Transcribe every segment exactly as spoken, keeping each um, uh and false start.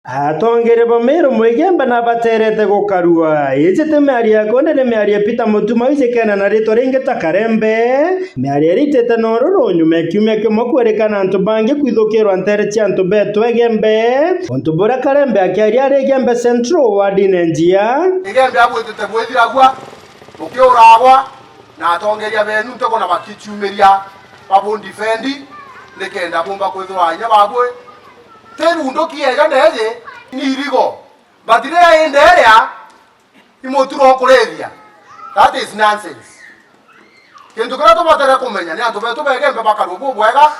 Atongeria ba Meru Mwigembe nabaterete gukarua. Iji ti miario ya kundi, ni miario ya Peter Mutuma wijikene na ritwa ringi ta Karembe. Miario iria itite na ururu nyuma ya kiumia kimwe kwerikana antu bangi kwithukirwa ntere cia antu betu Igembe. Untu buria Karembe akiaria ari Igembe Central ward-ine Njia. Igembe abwitite bwithiragua, bukiuragwa, na atongeria benu ntuku na bakiciumiria babundifendi, nikenda bumba kwithirwa inya babwe. Ti bunduki eja ndeeji, ni irigo. But riria i ndeeria, i muturo ukurithia. That is nonsense. Kintu kiria tubatere kumenya ni antu betu ba Igembe bakarua bubwega,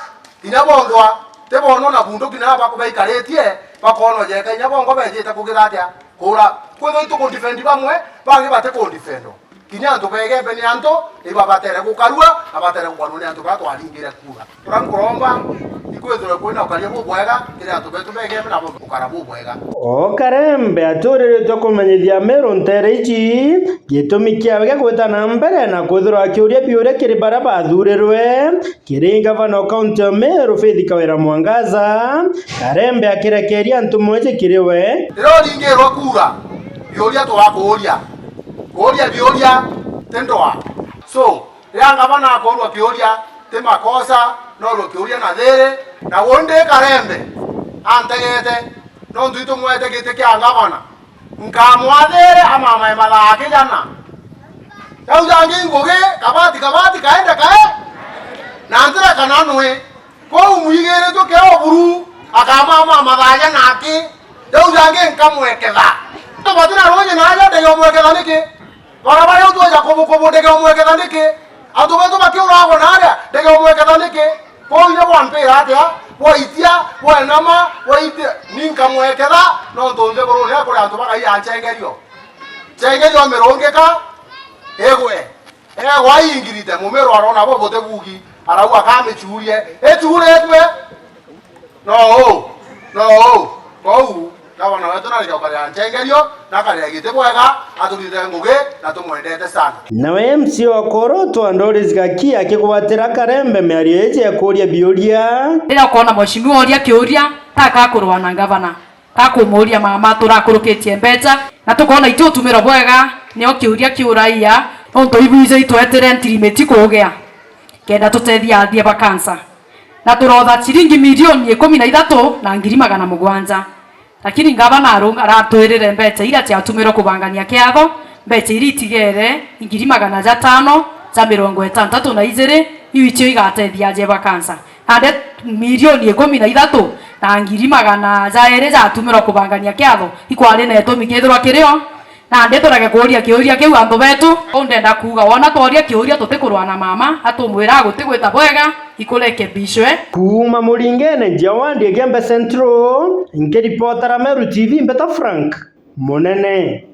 kinya bongwa ti boonwa na bunduki na baku baikaritie, bakoonwa jeka, inya bongwa bejite kugira atia? Kuura. Kwithirwa itukundifendi bamwe, bangi batikundifendwa. Kinya antu ba Igembe ni antu, ibabatere gukarua, na batere gukarua ni antu baria twaringire kuura. Uria nkuromba, ikwithirwe kwina ukaria bubwega kiri antu betu ba Igembe na bo gukara bubwega. O Karembe aturiritwe kumenyithia Meru ntere iji gitumi kiawe gia gwita na mbere na kwithirwa akiuria biuria kiri baria bathurirwe kiri ngavana o kaunti ya Meru Faith Kawira Mwangaza. Karembe akirekeria antu mwiji kiri we. Riria uringirwe kuura, biuria twakuuria. Kuuria biuria ti ndoa. So, riria ngavana akoorua kiuria, ti makosa, noorue kiuria na thiiri, na undi Karembe antegete, nontu itumwete giti kia ngavana, nkamwaa thiiri amamae mathaa kijana. Jau jangi ngugi, kabati, kabati, kaende kae, na ntireka nanwe. Kwou mwigiritwe kea uburu, akamama mathaja naki, jau jangi nkamweketha. Antu batina ruuji naja, ndege umweketha niki? Bara baria utweja kubukubu, ndege umweketha niki? Antu betu bakiuragwa naria, ndege umweketha niki? Kwou inya bwampira atia, bwaitia, bwenama, bwaitia, ni nkamweketha, nontu nthiguruune kuri antu bakaia ncengerio. Ncengerio mirungika, igwe. Ewa ingirite, mumiru arona bo buti bugi, arauga kamicurie, icuritwe. No uu, no uu. Kwou, gavana wetu nareke ukaria ncengerio, na akaria giti bwega, aturite ngugi, na tumwendete sana. Nawe M C wa Koro twa Doris Gaki akigwatira Karembe miario iji ya kuuria biuria. Riria ukoona mheshimiwa uria kiuria, taka kurwa na ngavana. Akumuuria, mama, turakurukitie mbeca na tukoona iti utumiro bwega, nio kiuria kiuraia, nontu ibwiji itwetire ntirimiti kuugia kenda tutethia athie ba kansa, na turotha ciringi milioni ikumi na ithatu na ngiri magana mugwanja. Lakini ngavana arung-, aratwirire mbeca iria ciatumirwe kubangania kiatho, mbeca iria itigere, ngiri magana jatano ja mirongo itantatu na ijiri, iu icio igatethia athie ba kansa. Nandi milioni ikumi na ithatu na ngiri magana jairi jatumirwa kubangania kiatho, ikwari na itumi kethirwa kirio. Nandi turege kuuria kiuria kiu antu betu. Uu ndenda kuuga, wona tworia kiuria tutikurwa na mama, atumwira guti gwita bwega, ikurekebishwe. Kuuma Muringene, Njia ward Igembe Central, nkiripotera Meru T V, Mbeta Frank Munene.